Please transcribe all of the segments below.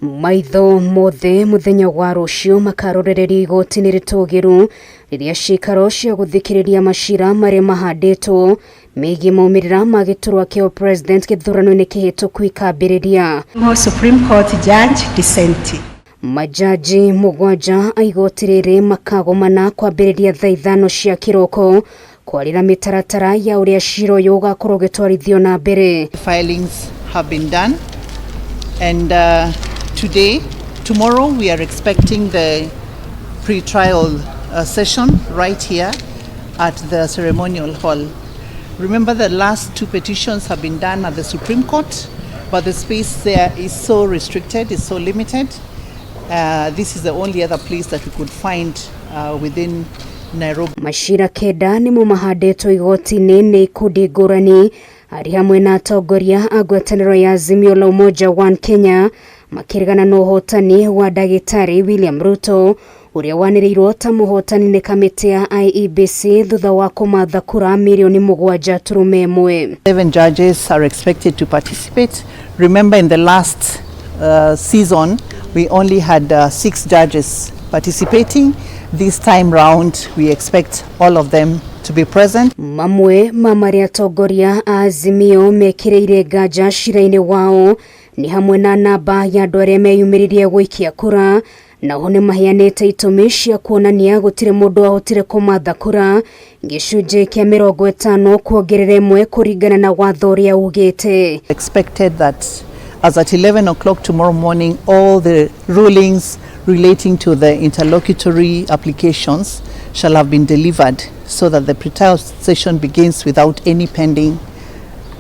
Maitho mothe mũthenya wa rũciũ makarorererio igoti-inĩ rĩtũgĩru rĩrĩa ciikaro cia gũthikĩrĩria macira marĩa mahandĩtwo megiĩ maumĩrĩra ma gĩturwa kĩa president gĩthurano-inĩ kĩhĩtũku ikambĩrĩria. Supreme Court judge dissenting. Majaji 7 a igoti rĩrĩ makagomana kwambĩrĩria thaa 5 cia kĩroko kwarĩra mĩtaratara ya ũrĩa cira ũyũ ũgakorwo ũgĩtwarithio na mbere. Filings have been done and tomorrow we are expecting the pre-trial session right here at the ceremonial hall. Remember, the last 2 petitions have been done at the Supreme Court, but the space there is so restricted, it's so limited. This is the only other place that we could find within Nairobi. Macira 9 nĩmo mahandĩtwo igoti-inĩ nĩ ikundi ngũrani arĩ hamwe na atongoria a ngwatanĩro ya Azimio la Umoja One Kenya makĩregana na ũhotani wa ndagĩtarĩ William Ruto ũrĩa wanĩrĩirwo ta mũhotani nĩ kamĩtĩ ya IEBC thutha wa kũmatha kura mirioni 7.1. 7 judges are expected to participate. Remember, in the last season we only had 6 judges participating. This time round we expect all of them to be present. Mamwe ma marĩa atongoria a Azimio mekĩrĩire nganja cira-inĩ wao nĩ hamwe na namba ya andũ arĩa meyumĩririe gũikia kura, nao nĩ maheanĩte itũmi cia kuonania gũtirĩ mũndũ ahotire kũmatha kura gĩcunjĩ kĩa 50+1 kũringana na watho ũrĩa ugĩte. Expected that as at 11 o'clock tomorrow morning all the rulings relating to the interlocutory applications shall have been delivered so that the pre-trial session begins without any pending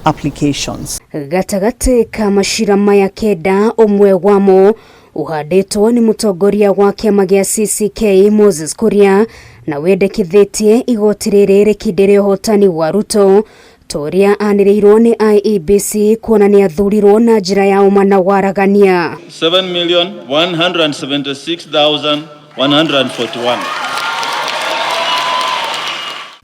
applications. Gatagatĩ ka macira maya 9, ũmwe wamo ũhandĩtwo nĩ mũtongoria wa kĩama gĩa CCK Moses Kuria na wendekithĩtie igoti rĩrĩ rĩkindĩre ũhotani wa Ruto ta ũrĩa anĩrĩirwo nĩ IEBC kuona nĩ athurirwo na njĩra ya ũma na waragania. 7,176,141.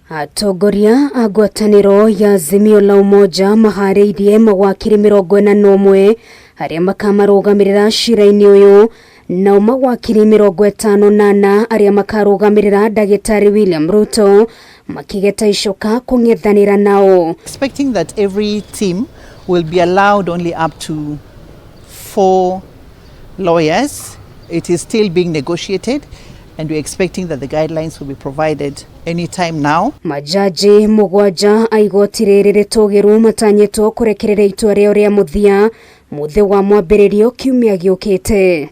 Atongoria a ngwatanĩro ya Azimio la Umoja maharĩirie mawakiri 41 arĩa makamarũgamĩrĩra cira-inĩ ũyũ, nao mawakiri 54 arĩa makarũgamĩrĩra ndagĩtarĩ William Ruto makĩgeta icoka kũng'ethanĩra nao. Expecting that every team will be allowed only up to 4 lawyers. It is still being negotiated and we're expecting that the guidelines will be provided anytime now. Majaji 7 a igoti rĩrĩ rĩtũgĩru matanyĩtwo kũrekereria itua rĩao rĩa mũthia mũthĩ wa mwambĩrĩrio kiumia gĩũkĩte.